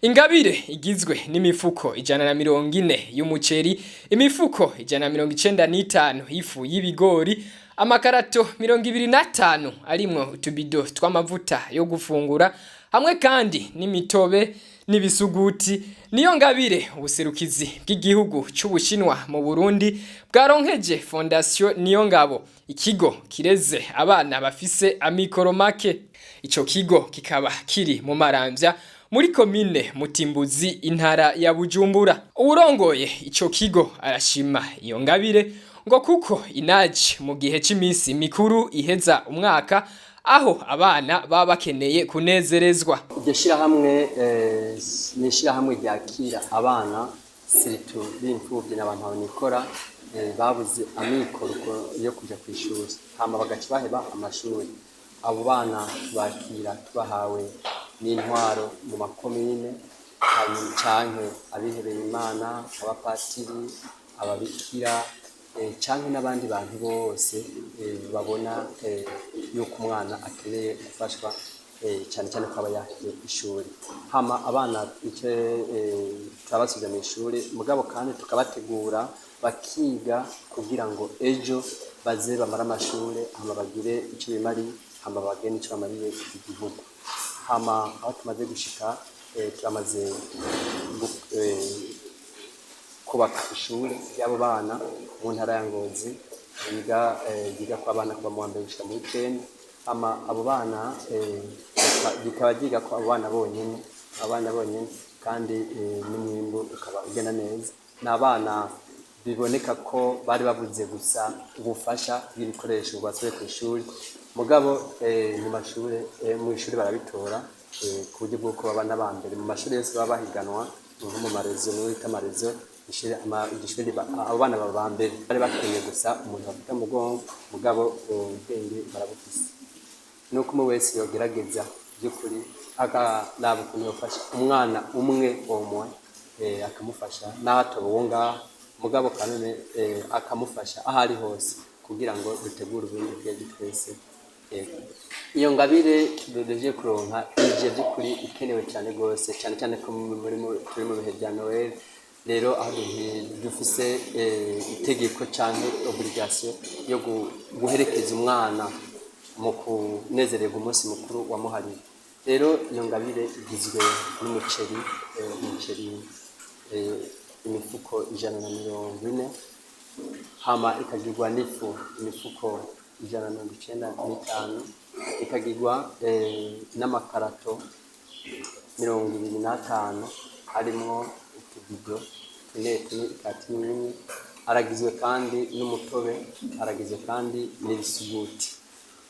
Ingabire igizwe n'imifuko 140 y'umuceri, imifuko 195 y'ifu y'ibigori, amakarato 25 arimwo utubido tw'amavuta yo gufungura, hamwe kandi n'imitobe n'ibisuguti, niyo ngabire ubuserukizi bw'igihugu c'Ubushinwa mu Burundi bwaronkeje Fondation Niyongabo, ikigo kireze abana bafise amikoro make. Ico kigo kikaba kiri mu Maramvya, muri komine Mutimbuzi, intara ya Bujumbura. Uwurongoye ico kigo arashima iyo ngabire ngo kuko inaje mu gihe c'imisi mikuru iheza umwaka, aho abana baba bakeneye kunezerezwa. Iryo shyirahamwe ni ishyirahamwe ryakira abana, surtout b'imfubyi n'abantu banikora, babuze amikoro yo kuja ku ishuri, hama bagaca baheba amashuri. Abo bana tubakira tubahawe n'intwaro mu makomine, hanyuma canke abihebeye Imana, abapatiri, ababikira, canke n'abandi bantu bose babona yuko umwana akeneye gufashwa, cyane cyane ko aba yahevye ishuri. Hama abana ice turabasubiza mu ishuri, mugabo kandi tukabategura bakiga kugira ngo ejo baze bamare amashure, hama bagire ico bimariye, hama bagire n'ico bamariye igihugu. Hama aho tumaze gushika, turamaze kubaka ishure ry'abo bana mu ntara ya Ngozi, biga ko abana kuva mu wa mbere gushika mu w'icenda. Hama abo bana rikaba ryiga ko abo bana bonyene, abana bonyene, kandi n'umwimbu ukaba ugenda neza. Ni abana biboneka ko bari babuze gusa ubufasha bw'ibikoresho ngo basubire kw'ishuri, mugabo mu mashure, mu ishuri barabitora, ku buryo bw'uko baba n'aba mbere mu mashuri yose baba bahiganwa, nko mu marezo, niyo bita amarezo. Iryo shure abo bana baba ba mbere. Bari bakeneye gusa umuntu bafata mu mugongo, mugabo ubwenge barabufise. Nuko umwe wese yogerageza by'ukuri akaraba ukuntu yofasha umwana umwe omwe, akamufasha n'aho atoba uwo ngaho, mugabo kanone akamufasha aho ari hose kugira ngo dutegure ubundi bw'ejo twese. Yego. Iyo ngabire duhejeje kuronka ije by'ukuri ikenewe cyane rwose, cyane cyane ko turi mu bihe bya Noel. Rero aho dufise itegeko canke obligation yo guherekeza umwana mu kunezererwa umunsi mukuru wamuhariwe. Rero iyo ngabire igizwe n'umuceri, umuceri imifuko 140, hama ikagirwa n'ifu imifuko 195, ikagirwa n'amakarato 25 harimwo utubido tune tune, ikati imwe. Aragizwe kandi n'umutobe, aragizwe kandi n'ibisuguti.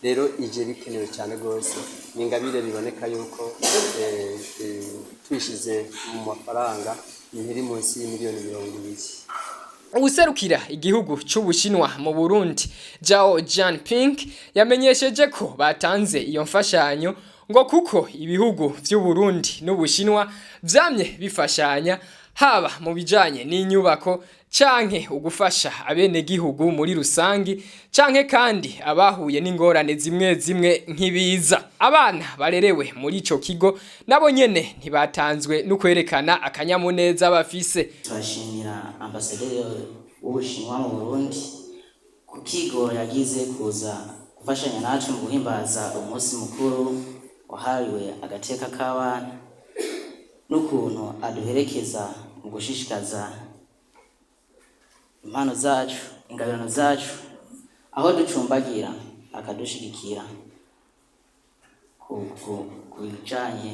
Rero ije bikenewe cyane rwose. Ni ingabire biboneka yuko tuyishize mu mafaranga ntiri munsi y'imiliyoni 20. Uwuserukira igihugu c'Ubushinwa mu Burundi, Zhao Jianping, yamenyesheje ko batanze iyo mfashanyo ngo kuko ibihugu vy'Uburundi n'Ubushinwa vyamye bifashanya, haba mu bijanye n'inyubako canke ugufasha abenegihugu muri rusangi, canke kandi abahuye n'ingorane zimwe zimwe nk'ibiza. Abana barerewe muri ico kigo nabo nyene ntibatanzwe no kwerekana akanyamuneza bafise. Turashimira ambasaderi w'Ubushinwa mu Burundi ku kigo yagize kuza gufashanya natwe mu guhimbaza umunsi mukuru wahariwe agateka k'abana, n'ukuntu aduherekeza mu gushishikaza impano zacu, ingabirano zacu, aho ducumbagira akadushigikira ku bijanye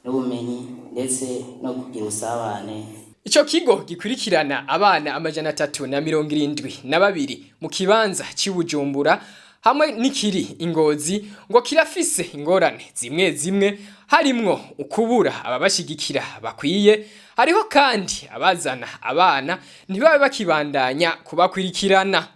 n'ubumenyi ndetse no kugira ubusabane. Ico kigo gikurikirana abana 372 mu kibanza c'i Bujumbura hamwe n'ikiri Ingozi ngo kirafise ingorane zimwe zimwe, harimwo ukubura ababashigikira bakwiye. Hariho kandi abazana abana ntibabe bakibandanya kubakwirikirana.